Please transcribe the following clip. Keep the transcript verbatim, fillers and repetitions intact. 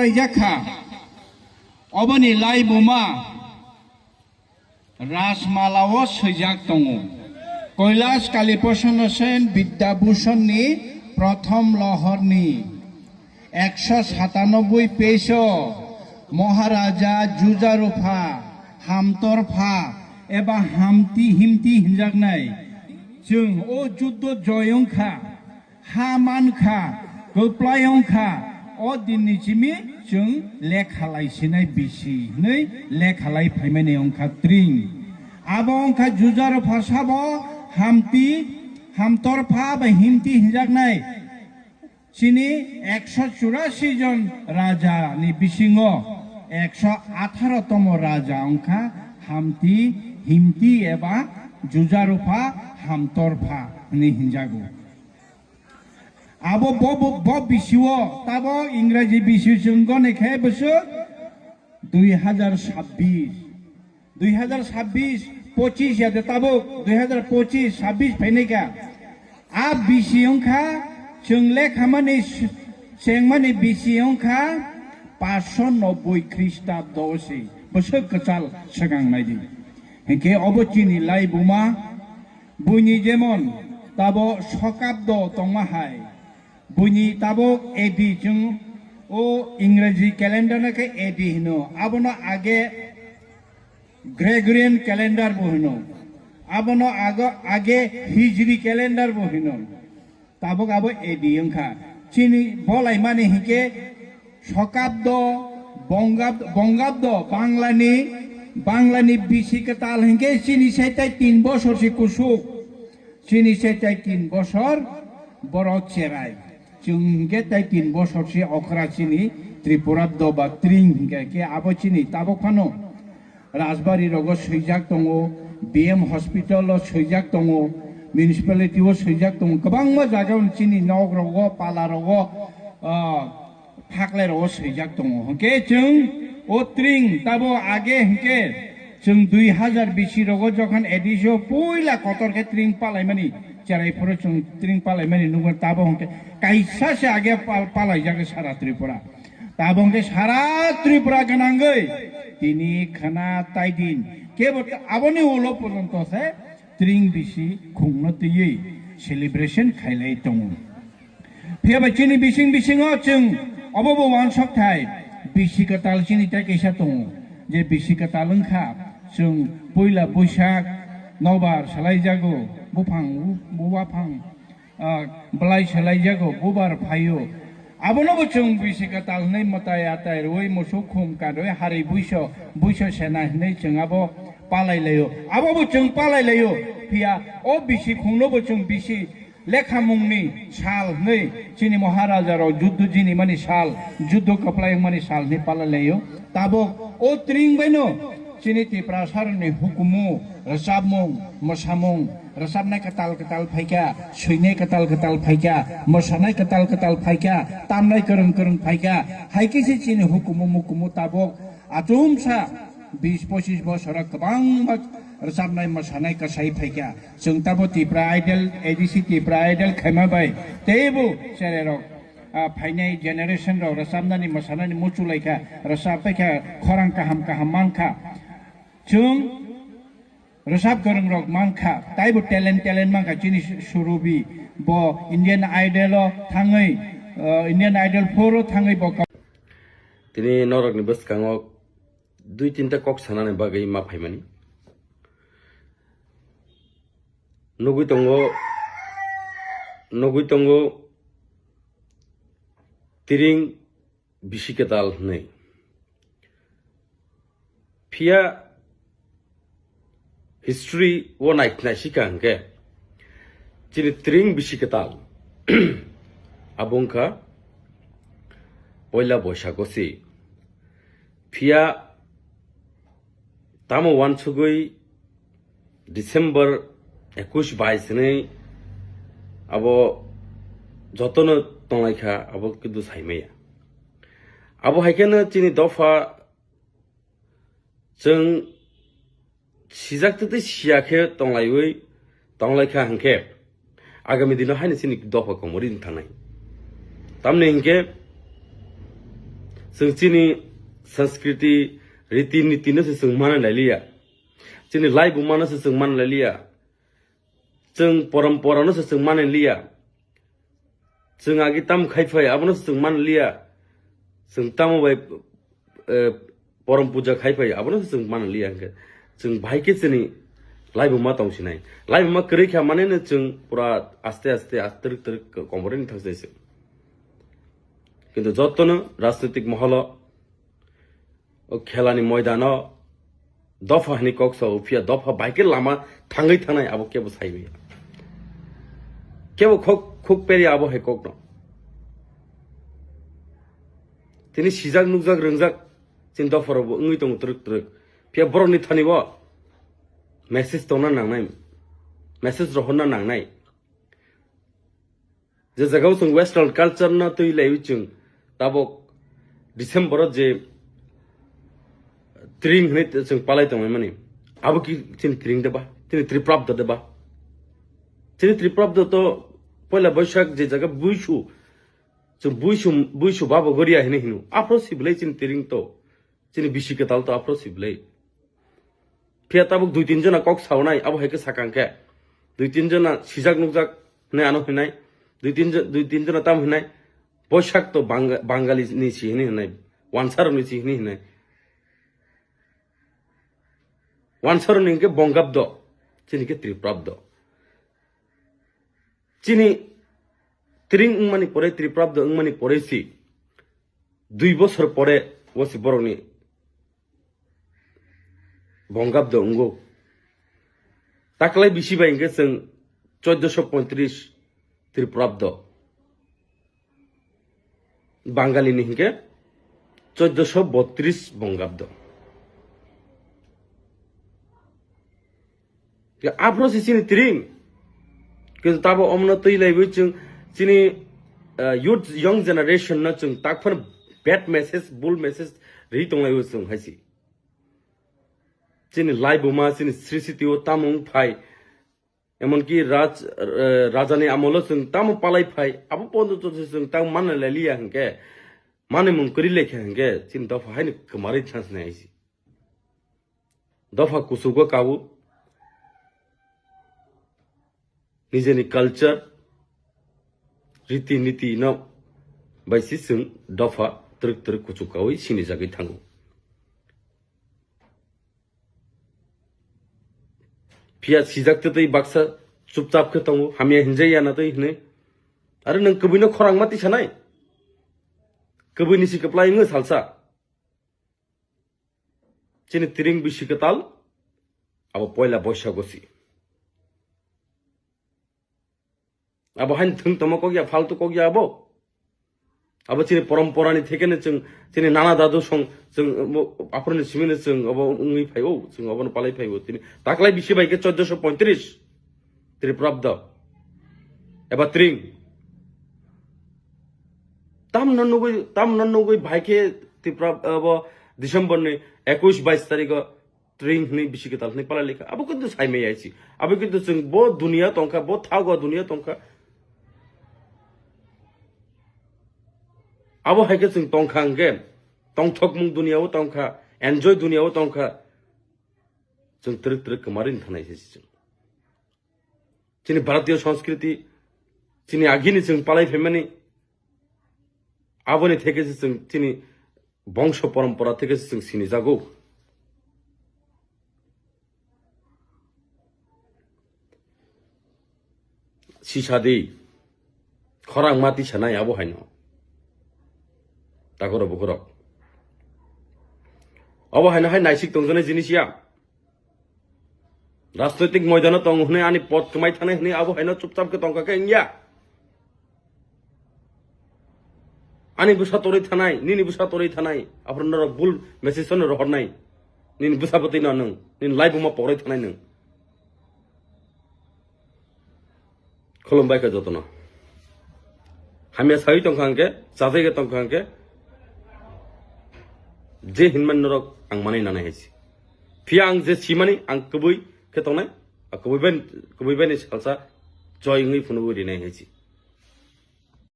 Rijak kha. Oboni laibuma Rajmala o swijak tongo. Kailash Kaliprasana Sen Vidyabhushan ni prothom lohor ni ekso satanoboi page o Maharaja Jujarupha, Hamtorpha eba Hamti Himti hinjaknai. Chwng o juddo joy wngkha, ha mankha, kwplai wngkha, o dinni simi chwng lekha lai sinai bisi hinwi lekha lai phaimani wngkha Tring. Abo wngkha Jujarupha sabo Hamti, Hamtorpha bai Himti hinjaknai. Chini ekso churasi jon raja ni bisingo ekso atharo tomo raja wngkha Hamti, Himti eba Jujarupha, Hamtorpha hwnwi hinjago. Abo bo, bo, bo bisio tabo Ingraji bisio chwng gone khe bwswk dui hazar sabbish. Dui hazar sabbish, pochis ya de tabuk, dui hazar pochis, sabbish phainai kha. A bisi wngkha, chwng lekhamani s-, chengmani bisi wngkha, paanch sho nobboi Khristabdo se, bwswk kwchal swkang naidi. Hinkhe obo chini laibuma, buini jemon tabo sokabdo tongma hai, buini tabuk A D chwng o Ingraji calendar no khe A D hino, abono age Gregorian calendar bo hino. Abono ago, age Hijri calendar bo hino. Tabuk abo A D wngkha. Chini bolaimani hinkhe Sokabdo, Bongab-, Bongabdo, Banglani, Banglani bisi kwtal hinkhe chini saitai tin bosor si kusuk. Chini saitai tin bosor borok cherai. Chwng hinkhe tai tin bosor si okra chini Tripura doba Tring hinkhe khe abo chini tabuk phano. Rajbari rogo swijak tongo, B M hospital o swijak tongo, municipality o swijak tongo, kwbangma jaga o chini nok rogo, pala rogo, ah, thaklai rogo swijak tongo. Hwnkhe chwng o Tring tabo age hwnkhe chwng dui hazar bisi rogo jokhon A D C o puila kotor khe Tring palaimani, cherai phuru chwng Tring palaimani nukgo tabo hwnkhe kaisa se age pal-, palaijak sara Tripura. Tabok hwnkhe sara Tripura gwnangwi tini khwna tai din kebo aboni ulo porjonto se Tring bisi khungno twiwi celebration khailai tongo. Phiya bai chini bising bisingo chwng obo bo uansuk thai bisi kwtal chini tei kaisa tongo je bisi kwtal wngkha chwng puila Buisak nobar salaijago buphang u-, buaphang ah, bwlai salaijago, bubar phaio. Abono bo chwng bisi kwtal hwnwi mwtai atai rwui, musuk khum kanwi, hari buiso, buiso sena hwnwi chwng abo palai laio. Abo bo chwng palai laio. Phiya o bisi khungno bo chwng bisi lekhamungni sal hwnwi chini Maharaja rok juddo jinimani sal, juddo kwplai wngmani sal hwnwi palai laio. Tabok o Tring baino chini Tiprasarokni hukumu, rwchapmung, mwsamung, rwchapnai kwtal kwtal phaikha, swinai kwtal kwtal phaikha, mwsanai kwtal kwtal phaikha, tamnai kwrwng kwrwng phaikha, hai khe se chini hukumu mukumu tabok achomsa bis pochis bosoro kwbangma rwchapnai mwsanai kwsai phaikha. Chwng tabo Tipra Idol, A D C Tipra Idol khaima bai teibo chererok, ah, phainai generation rok rwchapnani mwsanani muchulaikha, rwchapbaikha, khorang kaham kaham mankha. Chwng rwchap kwrwng rok mankha, taibo talent, talent mankha chini Su-, Surubi, bo Indian Idol o thangwi, ah, Indian Idol four o thangwi bo ka- Tini norokni bwskango dui tinta kok sanani bagwi ma phaimani. Nugwi tongo, nugwi tongo Tring bisi kwtal hwnwi. Phiya history o nai-, naisika hwnkhe chini Tring bisi kwtal abo wngkha poila Boisago si. Phiya tamo uansugwi December ekush bais hinwi abo jotono tonglaikha, abo kintu saimaya. Abo hai kheno chini dopha chwng sijak tei siya khe tonglaiwi tonglaikha hwnkhe, agami dino haino chini dopha komorwi wng thangnai. Tamni hinkhe Chwng chini sanskriti, riti niti no se chwng manwi lai liya. Chini laibuma no se chwng manwi lai liya. Chwng porompora no se chwng manwi liya. Chwng agi tam khai phai, abono se chwng manwi liya. Chwng tamo bai, eh, porom puja khai phai, abono se chwng manwi liya hwnkhe. Chwng bahai khe chini laibuma tong sinai. Laibuma kwrwi kha mane no chwng pura aste aste, aste twrwk twrwk komorni thang sai se. Kintu jotono rajnitik moholo, o khelani moidano dopha hwnwi kok sao, phiya dopha bai khe lama thangwi thangnai abo kebo sai maya. Kebo khok, khuk perya abo hai kokno. Tini sijak, nukjak, rwngjak, chini dopharokbo wngwi tongo twrwk twrwk. Phiya borokni thani bo message tongna nangnai, message rohorna nangnai. Je jagao chwng western culture no twi laiwi chwng tabok December o je tring hwnwi chwng palai tongmani, abo ki chini tring de ba, chini Triprabdo de ba? Chini Triprabdo to poila Boisak je jaga buisu, chwng buisu, buisu babo goria hwnwi hino, aphro sibilai chini tring to. Chini bisi kwtal to aphro sibilai. Phiya tabuk dui tin jona kok saunai, abo hai khe sakang khe. Dui tin jona sijak nukjak hinwi ano hinai. Dui tin jo-, dui tin jona tam hinai. Boisak to Bang-, Bangali ni si hinwi hinai. Wansarok ni si hinwi hinai. Wansarok ni hwnkhe Bongabdo. Chini khe Triprabdo. Chini tring wngmani pore, Triprabdo wngmani pore si. Dui bosor pore o si borokni Bongabdo wngo. Taklai bisi bai hwnkhe chwng chauddosho pointris Triprabdo. Bangali ni hwnkhe chauddosho botris Bongabdo. Aphro si chini tring. Kintu tabo omno twi laiwi chwng chini, uh, youth, young generation no chwng takphano bad message, bul message ri tong laiwi chwng hai si. Chini laibuma, chini srisiti o tamo wng phai. Emonki raj, uh, rajani amolo chwng tamo palai phai. Abo pondo to chwng tamo manna lai liya hwnkhe. Mani mung kwrwi lekha hwnkhe. Chini dopha haino kwmarwi chance nai hai si. Dopha kuchugo kawo. Nijeni culture, riti niti no bai si chwng dopha twrwk twrwk kuchuk kawi sinijagwi thango. Phiya sijak twtwi baksa chupchap khe tongo, hamya hinjai ya na twi hwnwi. Aro nwng kwbwino khorang ma tisanai? Kwbwini si kwplai wngwi salsa. Chini tring bisi kwtal, abo poila Boisago si. Abo hain thwng tongma kok ya, faltu kok ya abo. Abo chini poromporani thekeno chwng, chini nana dadu song, chwng, mo-, aphuruni simino chwng abo wngwi phaio, chwng abono palai phaio. Tini taklai bisi bai khe chauddosho pointris. Triprabdo. Eba tring. Tamno nugwi, tamno nugwi bai khe Tripura, abo December ni ekush bais tarikh o tring hwnwi bisi kwtal hwnwi palai lekha. Abo kintu saimai yaisi. Abo kintu chwng bo duniya tongkha, bo thago duniya tongkha. Abo hai khe chwng tongkha hwnkhe, tongthokmung duniya o tongkha, enjoy duniya o tongkha. Chwng twrwk twrwk kwmarwi thangnai se chwng. Chini Bharatiyo Sanskriti, chini agini chwng palai phaimani, aboni theke se chwng, chini bongso porompora theke se chwng sinijago. Sisa di, khorang mati sanai abo haino. Takoro bukurok. Abo haino hai naisik tongjaknai jinis ya. Rajnoitik moidano tong hwnwi ani pot kwmai thanai hwnwi abo haino chupchap khe tongkha khe wngya. Ani bwsa torwi thanai, nini bwsa torwi thanai, aphuru norok bul message no rohornai. Nini bwsa bwtwi no nwng, nini life buma porwi thanai nwng. Khulumbai khe jotono. Hamya sawi tongkha hwnkhe, chajai khe tongkha hwnkhe, je hinmani norok ang manwi nanai hai se. Phiya ang je simani ang kwbwi khe tongnai, a kwbwi bai, kwbwi bai ni salsa joy wngwi phunugwi rinai hai se.